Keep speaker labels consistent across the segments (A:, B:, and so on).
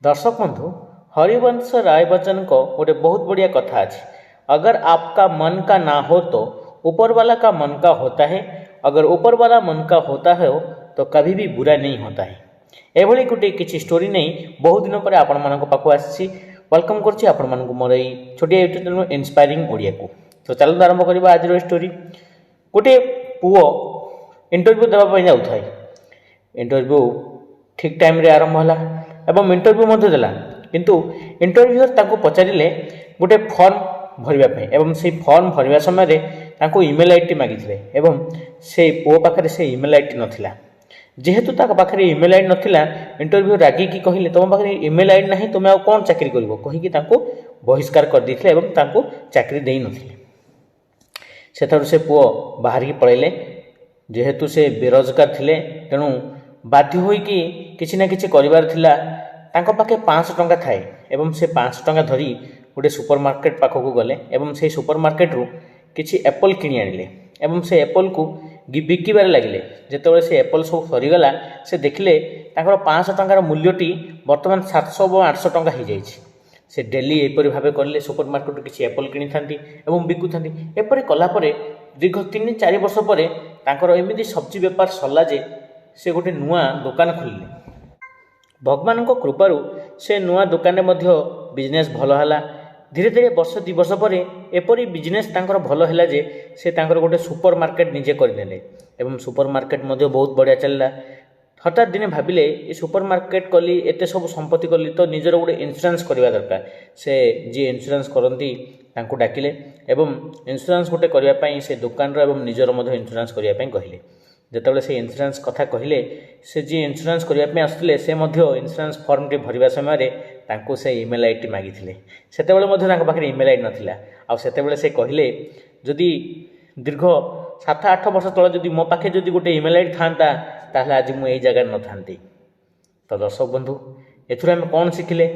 A: ଦର୍ଶକ ବନ୍ଧୁ, ହରିବଂଶ ରାୟ ବଚ୍ଚନଙ୍କ ଗୋଟେ ବହୁତ ବଢ଼ିଆ କଥା ଅଛି, "अगर आपका मन का ना हो तो ऊपर वाला का मन का होता है। अगर ऊपर वाला मन का होता है तो कभी भी बुरा नहीं होता है।" ଏଭଳି ଗୋଟେ କିଛି ଷ୍ଟୋରି ନେଇ ବହୁତ ଦିନ ପରେ ଆପଣମାନଙ୍କ ପାଖକୁ ଆସିଛି। Welcome କରୁଛି ଆପଣମାନଙ୍କୁ ମୋର ଏଇ ଛୋଟିଆ ୟୁଟ୍ୟୁବ୍ ଚ୍ୟାନେଲ୍ ଇନ୍ସପାୟାରିଂ ଓଡ଼ିଆକୁ। ତ ଚାଲନ୍ତୁ ଆରମ୍ଭ କରିବା ଆଜିର ଏ ଷ୍ଟୋରି। ଗୋଟିଏ ପୁଅ ଇଣ୍ଟରଭ୍ୟୁ ଦେବା ପାଇଁ ଯାଉଥାଏ। ଇଣ୍ଟରଭ୍ୟୁ ଠିକ୍ ଟାଇମ୍ରେ ଆରମ୍ଭ ହେଲା ଏବଂ ଇଣ୍ଟରଭ୍ୟୁ ମଧ୍ୟ ଦେଲା। କିନ୍ତୁ ଇଣ୍ଟରଭ୍ୟୁଅର ତାଙ୍କୁ ପଚାରିଲେ ଗୋଟେ ଫର୍ମ ଭରିବା ପାଇଁ ଏବଂ ସେଇ ଫର୍ମ ଭରିବା ସମୟରେ ତାଙ୍କୁ ଇମେଲ୍ ଆଇଡ଼ି ମାଗିଥିଲେ ଏବଂ ସେଇ ପୁଅ ପାଖରେ ସେ ଇମେଲ୍ ଆଇଡ଼ି ନଥିଲା। ଯେହେତୁ ତାଙ୍କ ପାଖରେ ଇମେଲ୍ ଆଇଡ଼ି ନଥିଲା, ଇଣ୍ଟରଭ୍ୟୁ ରାଗିକି କହିଲେ, "ତୁମ ପାଖରେ ଇମେଲ୍ ଆଇଡ଼ି ନାହିଁ, ତୁମେ ଆଉ କ'ଣ ଚାକିରି କରିବ?" କହିକି ତାଙ୍କୁ ବହିଷ୍କାର କରିଦେଇଥିଲେ ଏବଂ ତାଙ୍କୁ ଚାକିରି ଦେଇନଥିଲେ। ସେଠାରୁ ସେ ପୁଅ ବାହାରିକି ପଳାଇଲେ। ଯେହେତୁ ସେ ବେରୋଜଗାର ଥିଲେ, ତେଣୁ ବାଧ୍ୟ ହୋଇକି କିଛି ନା କିଛି କରିବାର ଥିଲା। ତାଙ୍କ ପାଖେ 500 ଟଙ୍କା ଥାଏ ଏବଂ ସେ 500 ଟଙ୍କା ଧରି ଗୋଟେ ସୁପର ମାର୍କେଟ ପାଖକୁ ଗଲେ ଏବଂ ସେଇ ସୁପର ମାର୍କେଟରୁ କିଛି ଆପଲ୍ କିଣି ଆଣିଲେ ଏବଂ ସେ ଆପଲ୍କୁ ବିକିବାରେ ଲାଗିଲେ। ଯେତେବେଳେ ସେ ଆପଲ୍ ସବୁ ସରିଗଲା, ସେ ଦେଖିଲେ ତାଙ୍କର 500 ଟଙ୍କାର ମୂଲ୍ୟଟି ବର୍ତ୍ତମାନ 700 ଏବଂ 800 ଟଙ୍କା ହେଇଯାଇଛି। ସେ ଡେଲି ଏପରି ଭାବେ କଲେ। ସୁପର ମାର୍କେଟରୁ କିଛି ଆପଲ୍ କିଣିଥାନ୍ତି ଏବଂ ବିକୁଥାନ୍ତି। ଏପରି କଲା ପରେ ଦୀର୍ଘ 3-4 ବର୍ଷ ପରେ ତାଙ୍କର ଏମିତି ସବଜି ବେପାର ସରିଲା ଯେ ସେ ଗୋଟେ ନୂଆ ଦୋକାନ ଖୋଲିଲେ। ଭଗବାନଙ୍କ କୃପାରୁ ସେ ନୂଆ ଦୋକାନରେ ମଧ୍ୟ ବିଜନେସ୍ ଭଲ ହେଲା। ଧୀରେ ଧୀରେ ବର୍ଷ 2 ବର୍ଷ ପରେ ଏପରି ବିଜନେସ୍ ତାଙ୍କର ଭଲ ହେଲା ଯେ ସେ ତାଙ୍କର ଗୋଟେ ସୁପର ମାର୍କେଟ ନିଜେ କରିନେଲେ ଏବଂ ସୁପର ମାର୍କେଟ ମଧ୍ୟ ବହୁତ ବଢ଼ିଆ ଚାଲିଲା। ହଠାତ୍ ଦିନେ ଭାବିଲେ, ଏ ସୁପର ମାର୍କେଟ କଲି, ଏତେ ସବୁ ସମ୍ପତ୍ତି କଲି, ତ ନିଜର ଗୋଟେ ଇନ୍ସୁରାନ୍ସ କରିବା ଦରକାର। ସେ ଯିଏ ଇନ୍ସୁରାନ୍ସ କରନ୍ତି ତାଙ୍କୁ ଡାକିଲେ ଏବଂ ଇନ୍ସୁରାନ୍ସ ଗୋଟେ କରିବା ପାଇଁ, ସେ ଦୋକାନର ଏବଂ ନିଜର ମଧ୍ୟ ଇନ୍ସୁରାନ୍ସ କରିବା ପାଇଁ କହିଲେ। ଯେତେବେଳେ ସେ ଇନ୍ସୁରାନ୍ସ କଥା କହିଲେ, ସେ ଯିଏ ଇନ୍ସୁରାନ୍ସ କରିବା ପାଇଁ ଆସୁଥିଲେ, ସେ ମଧ୍ୟ ଇନ୍ସୁରାନ୍ସ ଫର୍ମଟି ଭରିବା ସମୟରେ ତାଙ୍କୁ ସେ ଇମେଲ୍ ଆଇଡ଼ି ମାଗିଥିଲେ। ସେତେବେଳେ ମଧ୍ୟ ତାଙ୍କ ପାଖରେ ଇମେଲ୍ ଆଇଡ଼ି ନଥିଲା। ଆଉ ସେତେବେଳେ ସେ କହିଲେ, ଯଦି ଦୀର୍ଘ 7-8 ବର୍ଷ ତଳେ ଯଦି ମୋ ପାଖେ ଯଦି ଗୋଟେ ଇମେଲ୍ ଆଇଡ଼ି ଥାନ୍ତା, ତାହେଲେ ଆଜି ମୁଁ ଏଇ ଜାଗାରେ ନଥାନ୍ତି। ତ ଦର୍ଶକ ବନ୍ଧୁ, ଏଥିରୁ ଆମେ କ'ଣ ଶିଖିଲେ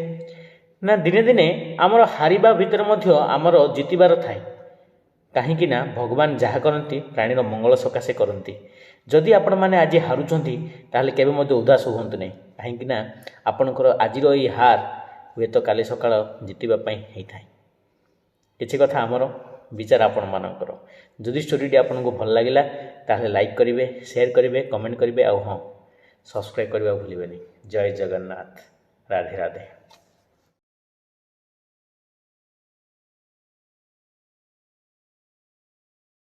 A: ନା ଦିନେ ଦିନେ ଆମର ହାରିବା ଭିତରେ ମଧ୍ୟ ଆମର ଜିତିବାର ଥାଏ। କାହିଁକି ନା ଭଗବାନ ଯାହା କରନ୍ତି, ପ୍ରାଣୀର ମଙ୍ଗଳ ସକାଶେ କରନ୍ତି। ଯଦି ଆପଣମାନେ ଆଜି ହାରୁଛନ୍ତି, ତାହେଲେ କେବେ ମଧ୍ୟ ଉଦାସ ହୁଅନ୍ତୁ ନାହିଁ। କାହିଁକି ନା ଆପଣଙ୍କର ଆଜିର ଏଇ ହାର ହୁଏତ କାଲି ସକାଳ ଜିତିବା ପାଇଁ ହେଇଥାଏ। କିଛି କଥା ଆମର ବିଚାର, ଆପଣମାନଙ୍କର। ଯଦି ଷ୍ଟୋରିଟି ଆପଣଙ୍କୁ ଭଲ ଲାଗିଲା, ତାହେଲେ ଲାଇକ୍ କରିବେ, ସେୟାର କରିବେ, କମେଣ୍ଟ କରିବେ ଆଉ ହଁ, ସବସ୍କ୍ରାଇବ୍ କରିବାକୁ ଭୁଲିବେନି। ଜୟ ଜଗନ୍ନାଥ, ରାଧେ ରାଧେ।